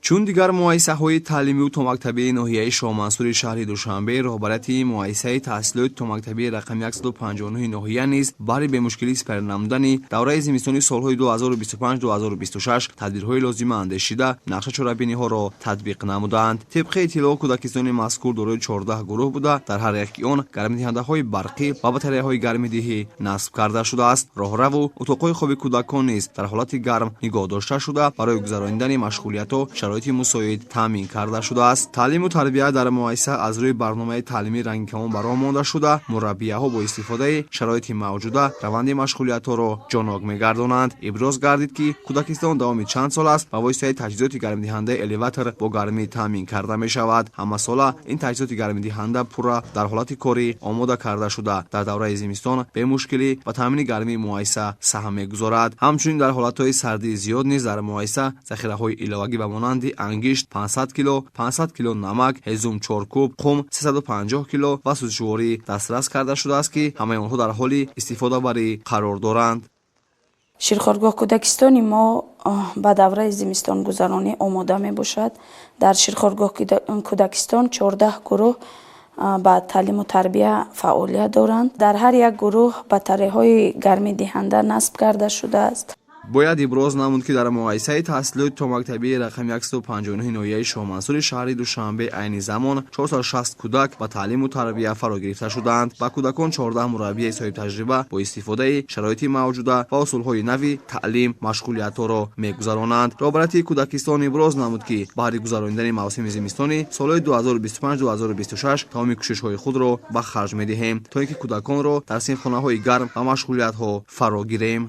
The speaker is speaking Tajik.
Чун дигар муассисаҳои таълимию томактабии ноҳияи Шоҳмансури шаҳри Душанбе, роҳбарияти муассисаи таҳсилоти томактабии рақами 159 ноҳия низ баҳри бемушкилӣ сипарӣ намудани давраи зимистони солҳои 2025-2026 тадбирҳои лозима андешида, нақша чорабиниҳоро татбиқ намуданд. Тибқи иттилоъ, кӯдакистони мазкур дорои 14 гурӯҳ буда, дар ҳар яки он гармидиҳандаҳои барқӣ ва батареяҳои гармидиҳӣ насб карда шудааст. Роҳраву утоқҳои хоби кӯдакон низ дар ҳолати гарм нигоҳ дошта шуда, барои гузаронидани машғулиятҳо шароити мусоид таъмин карда шудааст. Таълиму тарбия дар муассиса аз рӯи барномаи таълимии рангинкамон ба роҳ монда шуда, мураббияҳо бо истифодаи шароити мавҷуда раванди машғулиятҳоро ҷоннок мегардонанд. Иброз гардид, ки кӯдакистон давоми чанд сол аст ба воситаи таҷҳизоти гармидиҳандаи элеватор бо гармӣ таъмин карда мешавад. Ҳамасола ин таҷҳизоти гармидиҳанда пурра дар ҳолати корӣ омода карда шуда, дар давраи зимистон бемушкилӣ ба таъмини гармии муассиса саҳм мегузорад. Ҳамчунин дар ҳолатҳои сардии зиёд низ дар муассиса захираҳои иловагӣ ба монанди ангишт 500 кило, 500 кило намак, ҳезум 4 куб, қум 350 кило ва сӯзишворӣ дастрас карда шудааст, ки ҳамаи онҳо дар ҳоли истифодабарӣ қарор доранд. Ширхоргоҳ кӯдакистони мо ба давраи зимистонгузаронӣ омода мебошад. Дар ширхоргоҳ кӯдакистон 14 гурӯҳ ба таълиму тарбия фаъолият доранд. Дар ҳар як гурӯҳ батареяҳои гармидиҳанда насб карда шудааст. Бояд иброз намуд, ки дар муассисаи таҳсилоти томактабии рақами 159 ноҳияи Шоҳмансури шаҳри Душанбе айни замон 460 кӯдак ба таълиму тарбия фаро гирифта шудаанд. Ба кӯдакон 14 мураббияи соҳибтаҷриба бо истифодаи шароити мавҷуда ва усулҳои нави таълим машғулиятҳоро мегузаронанд. Роҳбарияти кӯдакистон иброз намуд, ки баҳри гузаронидани мавсими зимистони солҳои 2025-2026 тамоми кӯшишҳои худро ба харҷ медиҳем, то ин ки кӯдаконро дар синфхонаҳои гарм ба машғулиятҳо фаро гирем.